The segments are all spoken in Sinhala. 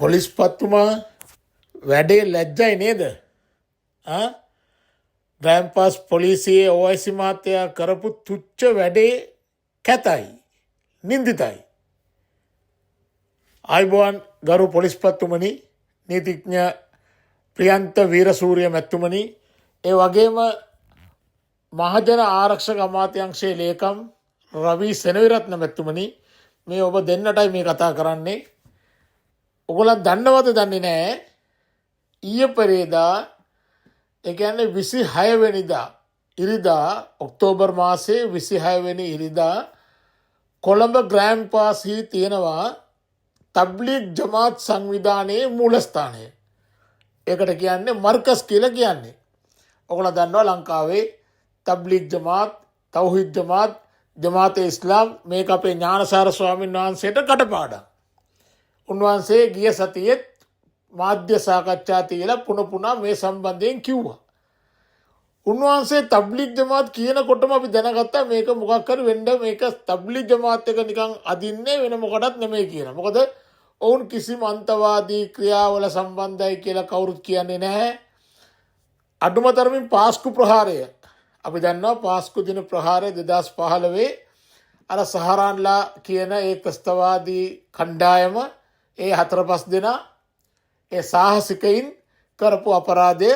පොලිස්පත්තුමා වැඩේ ලැජ්ජයි නේද? ආ, ග්‍රෑන්ඩ් පාස් පොලිසියේ OIC මහත්තයා කරපු තුච්ච වැඩේ කැතයි, නින්දිතයි. ආයුබෝවන් ගරු පොලිස්පත්තුමනි, නීතිඥ ප්‍රියන්ත වීරසූරිය මැතිතුමනි, ඒ වගේම මහජන ආරක්ෂක අමාත්‍යාංශයේ ලේකම් රවි සෙනවිරත්න මැතිතුමනි, මේ ඔබ දෙන්නටයි මේ කතා කරන්නේ. ඔගොල්ලන් දන්නවද දන්නේ නෑ, ඊයේ පෙරේදා, ඒ කියන්නේ 26 වෙනිදා ඉරිදා, ඔක්තෝබර් මාසයේ 26 වෙනි ඉරිදා කොළඹ ග්‍රෑන්ඩ් පාස්හි තියෙනවා තබ්ලීග් ජමාත් සංවිධානයේ මූලස්ථානය. ඒකට කියන්නේ මර්කස් කියලා කියන්නේ. ඔගොල්ලෝ දන්නවා ලංකාවේ තබ්ලීග් ජමාත්, තව්හිද් ජමාත්, ජමාතේ ඉස්ලාම්, මේක අපේ ඥානසාර ස්වාමීන් වහන්සේට කටපාඩම්. උන්වහන්සේ ගිය සතියේත් මාධ්‍ය සාකච්ඡා තියලා පුන පුනා මේ සම්බන්ධයෙන් කිව්වා. උන්වහන්සේ තබ්ලීග් ජමාත් කියනකොටම අපි දැනගත්තා මේක මොකක් හරි වෙන්න, මේක තබ්ලීග් ජමාත් එක නිකන් අදින්නේ වෙන මොකටවත් නෙමෙයි කියලා. මොකද ඔවුන් කිසිම අන්තවාදී ක්‍රියාවල සම්බන්ධයි කියලා කවුරුත් කියන්නේ නැහැ. අඩුම තරමින් පාස්කු ප්‍රහාරය, අපි දන්නවා පාස්කු දින ප්‍රහාරය 2015 අර සහරාන්ලා කියන ඒ ක්‍රස්තවාදී කණ්ඩායම, ඒ හතර පස් දෙනා, ඒ සාහසිකයින් කරපු අපරාධය,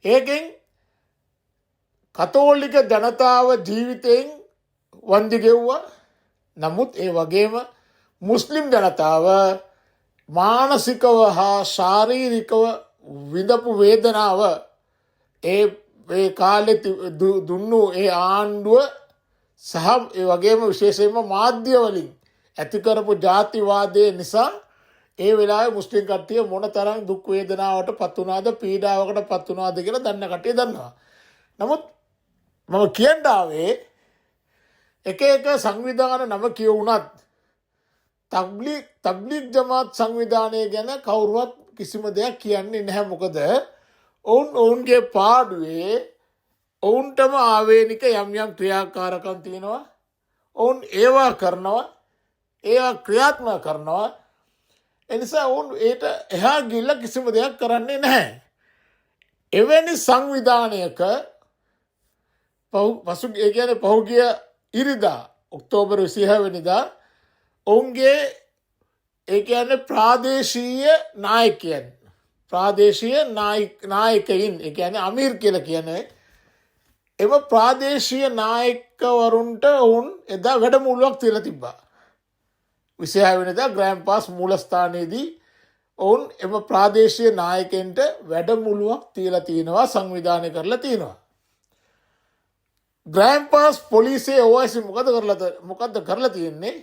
ඒකෙන් කතෝලික ජනතාව ජීවිතයෙන් වන්දි ගෙව්වා. නමුත් ඒ වගේම මුස්ලිම් ජනතාව මානසිකව හා ශාරීරිකව විඳපු වේදනාව ඒ ඒ කාලේ දුන්නු ඒ ආණ්ඩුව සහ ඒ වගේම විශේෂයෙන්ම මාධ්‍ය වලින් ඇති කරපු ජාතිවාදය නිසා ඒ වෙලාවේ මුස්ලිම් කට්ටිය මොන තරම් දුක් වේදනාවට පත් වුණාද, පීඩාවකට පත් වුණාද කියලා දන්න කට්ටිය දන්නවා. නමුත් මම කියන්න ආවේ, එක එක සංවිධාන නම කියවුණත් තබ්ලීග් ජමාත් සංවිධානය ගැන කවුරුවත් කිසිම දෙයක් කියන්නේ නැහැ. මොකද ඔවුන් ඔවුන්ගේ පාඩුවේ ඔවුන්ටම ආවේනික යම් යම් ක්‍රියාකාරකම් තියෙනවා. ඔවුන් ඒවා කරනවා. ඒවා ක්‍රියාත්මක කරනවා. එනිසා ඔවුන් ඒට එහා ගිහිල්ලා කිසිම දෙයක් කරන්නේ නැහැ. එවැනි සංවිධානයක පසු, ඒ කියන්නේ පහුගිය ඉරිදා ඔක්තෝබර් 26 වෙනිදා ඔවුන්ගේ, ඒ කියන්නේ ප්‍රාදේශීය නායකයන්, ප්‍රාදේශීය නායකයින්, ඒ කියන්නේ අමීර් කියලා කියන්නේ, එම ප්‍රාදේශීය නායකවරුන්ට ඔවුන් එදා වැඩමුළුවක් තියලා තිබ්බා. 26 වෙනිදා ග්‍රෑන්ඩ් පාස් මූලස්ථානයේදී ඔවුන් එම ප්‍රාදේශීය නායකයන්ට වැඩමුළුවක් තියලා තිනවා, සංවිධානය කරලා තිනවා. ග්‍රෑන්ඩ් පාස් පොලිසියේ OIC මොකද්ද කරලා තියෙන්නේ?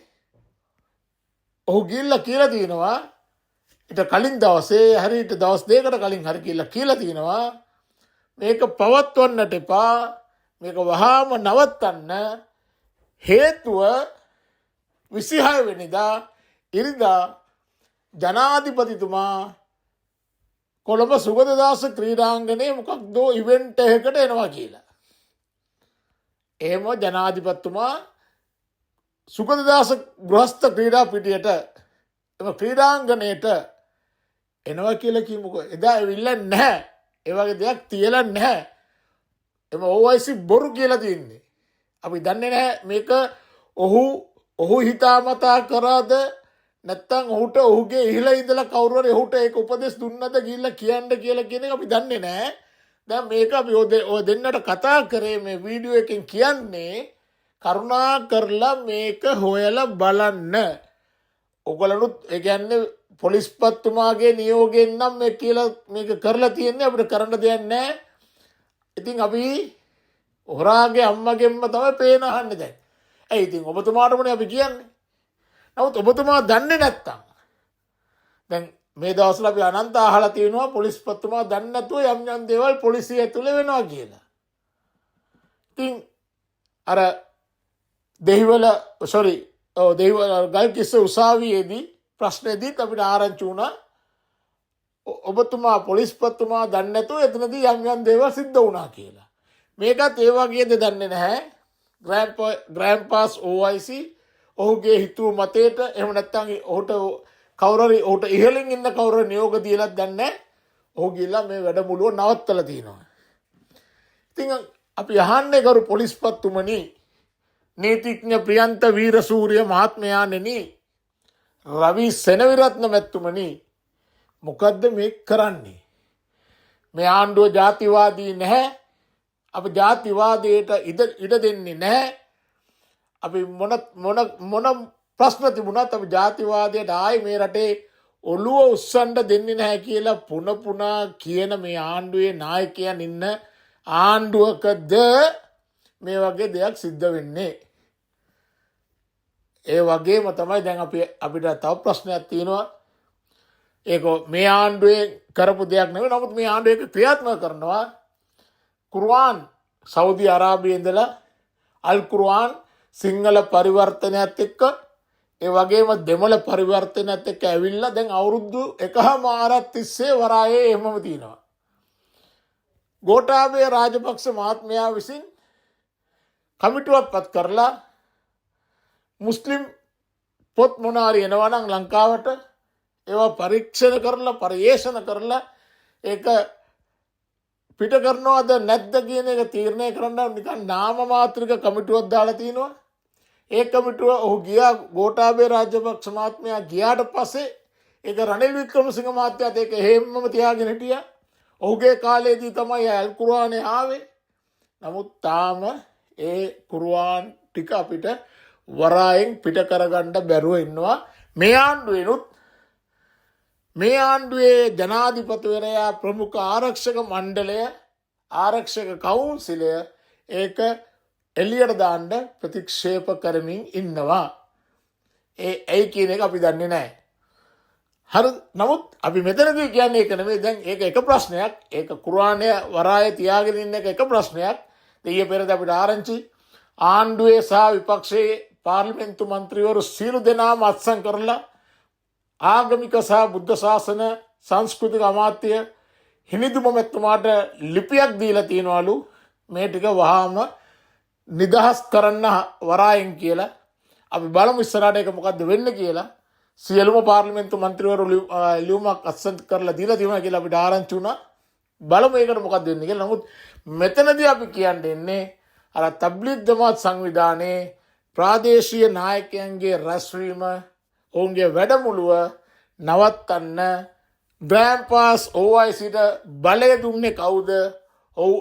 ඔහු ගිහිල්ලා කියලා තියෙනවා ඊට කලින් දවසේ හරි ඊට දවස් දෙකකට කලින් හරි කියලා කියලා තියෙනවා මේක පවත්වන්නට එපා, මේක වහාම නවත්තන්න, හේතුව 26 වෙනිදා ඉරිදා ජනාධිපතිතුමා කොළඹ සුගතදාස ක්‍රීඩාංගණයේ මොකක්දෝ ඉවෙන්ට් එකකට එනවා කියලා. එහෙම ජනාධිපතිතුමා සුගතදාස ගෘහස්ත ක්‍රීඩා පිටියට, එම ක්‍රීඩාංගණයට එනවා කියලා කියමුකෝ. එදා ඇවිල්ලා නැහැ. ඒ වගේ දෙයක් තියලා නැහැ. එම OIC බොරු කියලා තියන්නේ. අපි දන්නේ නැහැ මේක ඔහු හිතාමතා කරාද, නැත්තම් ඔහුට ඔහුගේ ඉහළ ඉඳලා කවුරු හරි ඔහුට ඒක උපදෙස් දුන්නද ගිහිල්ලා කියන්න කියලා කියන එක අපි දන්නේ නැහැ. දැන් මේක අපි ඔය දෙන්නට කතා කරේ, මේ වීඩියෝ එකෙන් කියන්නේ කරුණා කරලා මේක හොයලා බලන්න. ඔයගොල්ලනුත්, ඒ කියන්නේ පොලිස්පත්තුමාගේ නියෝගයෙන් නම් මේ කියලා මේක කරලා තියෙන්නේ, අපිට කරන්න දෙයක් නැහැ. ඉතින් අපි හොරාගේ අම්මගෙන්ම තමයි පේන අහන්නේ දැන්. ඇයි ඉතින් ඔබතුමාටමනේ අපි කියන්නේ. නමුත් ඔබතුමා දන්නේ නැත්තම්, දැන් මේ දවස්වල අපි අනන්ත අහලා තියෙනවා පොලිස්පත්තුමා දන්නේ නැතුව යම් යම් දේවල් පොලිසිය ඇතුලේ වෙනවා කියලා. ඉතින් අර දෙහිවල, සෝරි, ඔව්, දෙහිවල ගල්කිස්ස උසාවියේදී ප්‍රශ්නේදීත් අපිට ආරංචි වුණා ඔබතුමා පොලිස්පත්තුමා දන්නේ නැතුව එතනදී යම් යම් දේවල් සිද්ධ වුණා කියලා. මේකත් ඒ වගේද දන්නේ නැහැ. ග්‍රෑන්ඩ් පාස් OIC ඔහුගේ හිතුව මතයට, එහෙම නැත්නම් ඔහුට කවුරු හරි ඔහුට ඉහළින් ඉන්න කවුරු හරි නියෝග දීලාත් දන්නේ නැහැ. ඔහු ගිහිල්ලා මේ වැඩමුළුව නවත්තලා තිනවා. ඉතින් අපි අහන්නේ ගරු පොලිස්පත්තුමනි, නීතිඥ ප්‍රියන්ත වීරසූරිය මහත්මයාණෙනි, රවි සෙනවිරත්න මැතිතුමනි, මොකද්ද මේ කරන්නේ? මේ ආණ්ඩුව ජාතිවාදී නැහැ. අපි ජාතිවාදයට ඉඩ දෙන්නේ නැහැ. අපි මොන මොන මොන ප්‍රශ්න තිබුණත් අපි ජාතිවාදයට ආයේ මේ රටේ ඔළුව උස්සන්න දෙන්නේ නැහැ කියලා පුන පුනා කියන මේ ආණ්ඩුවේ නායකයන් ඉන්න ආණ්ඩුවකද මේ වගේ දෙයක් සිද්ධ වෙන්නේ? ඒ වගේම තමයි දැන් අපිට තව ප්‍රශ්නයක් තියෙනවා. ඒක මේ ආණ්ඩුවේ කරපු දෙයක් නෙවෙයි. නමුත් මේ ආණ්ඩුව ඒක ක්‍රියාත්මක කරනවා. කුර්ආන් සෞදි අරාබියේ ඉඳලා අල් කුර්ආන් සිංහල පරිවර්තනයත් එක්ක, ඒ වගේම දෙමළ පරිවර්තනයත් එක්ක ඇවිල්ලා දැන් අවුරුදු එකහමාරක් තිස්සේ වරායේ එහෙමම තියෙනවා. ගෝඨාභය රාජපක්ෂ මහත්මයා විසින් කමිටුවක් පත් කරලා මුස්ලිම් පොත් මොනාරි එනවා නම් ලංකාවට ඒවා පරීක්ෂණ කරලා පර්යේෂණ කරලා ඒක පිට කරනවද නැද්ද කියන එක තීරණය කරන්න නිකන් නාම මාත්‍රික කමිටුවක් දාලා තිනවා. ඒ කමිටුව ඔහු ගියා, ගෝඨාභය රාජපක්ෂ මහත්මයා ගියාට පස්සේ ඒක රනිල් වික්‍රමසිංහ මහත්තයාත් ඒක එහෙම්මම තියාගෙන හිටියා. ඔහුගේ කාලේදී තමයි අල් කුර්ආනේ ආවේ. නමුත් තාම ඒ කුර්ආන් ටික අපිට වරායෙන් පිට කරගන්න බැරුව ඉන්නවා. මේ ආණ්ඩුවෙනුත් මේ ආණ්ඩුවේ ජනාධිපතිවරයා ප්‍රමුඛ ආරක්ෂක මණ්ඩලය, ආරක්ෂක කවුන්සිලය ඒක එළියට දාන්න ප්‍රතික්ෂේප කරමින් ඉන්නවා. ඒ ඇයි කියන එක අපි දන්නේ නැහැ. හරි, නමුත් අපි මෙතනදී කියන්නේ ඒක නෙමෙයි. දැන් ඒක එක ප්‍රශ්නයක්. ඒක කුර්ආනය වරායේ තියාගෙන ඉන්න එක එක ප්‍රශ්නයක්. ඊයේ පෙරේද අපිට ආරංචි ආණ්ඩුවේ සහ විපක්ෂයේ පාර්ලිමේන්තු මන්ත්‍රීවරු සියලු දෙනාම අත්සන් කරලා ආගමික සහ බුද්ධ ශාසන සංස්කෘතික අමාත්‍ය හිනිදුම මැතිතුමාට ලිපියක් දීලා තියෙනවලු මේ ටික වහාම නිදහස් කරන්න වරායෙන් කියලා. අපි බලමු ඉස්සරහට ඒක මොකද්ද වෙන්නේ කියලා. සියලුම පාර්ලිමේන්තු මන්ත්‍රීවරු ලියුමක් අත්සන් කරලා දීලා තියෙනවා කියලා අපිට ආරංචි වුණා. බලමු ඒකට මොකද්ද වෙන්නේ කියලා. නමුත් මෙතනදී අපි කියන්න එන්නේ අර තබ්ලීග් ජමාත් සංවිධානයේ ප්‍රාදේශීය නායකයන්ගේ රැස්වීම, ඔවුන්ගේ වැඩමුළුව නවත්තන්න ග්‍රෑන්ඩ් පාස් OICට බලය දුන්නේ කවුද? ඔව්,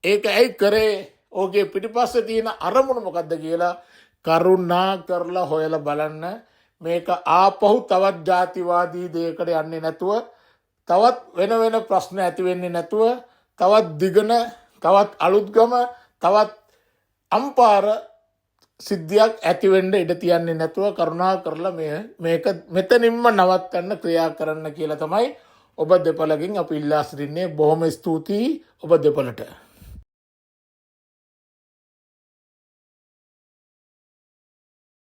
ඒක ඇයි කරේ? ඔහුගේ පිටිපස්සේ තියෙන අරමුණ මොකද්ද කියලා කරුණා කරලා හොයලා බලන්න. මේක ආපහු තවත් ජාතිවාදී දෙයකට යන්නේ නැතුව, තවත් වෙන වෙන ප්‍රශ්න ඇති වෙන්නේ නැතුව, තවත් දිගන, තවත් අලුත්ගම, තවත් අම්පාර සිද්ධියක් ඇති වෙන්න ඉඩ තියන්නේ නැතුව කරුණා කරලා මේක මෙතනින්ම නවත්තන්න ක්‍රියා කරන්න කියලා තමයි ඔබ දෙපළගෙන් අපි ඉල්ලා සිටින්නේ. බොහොම ස්තුතියි ඔබ දෙපළට.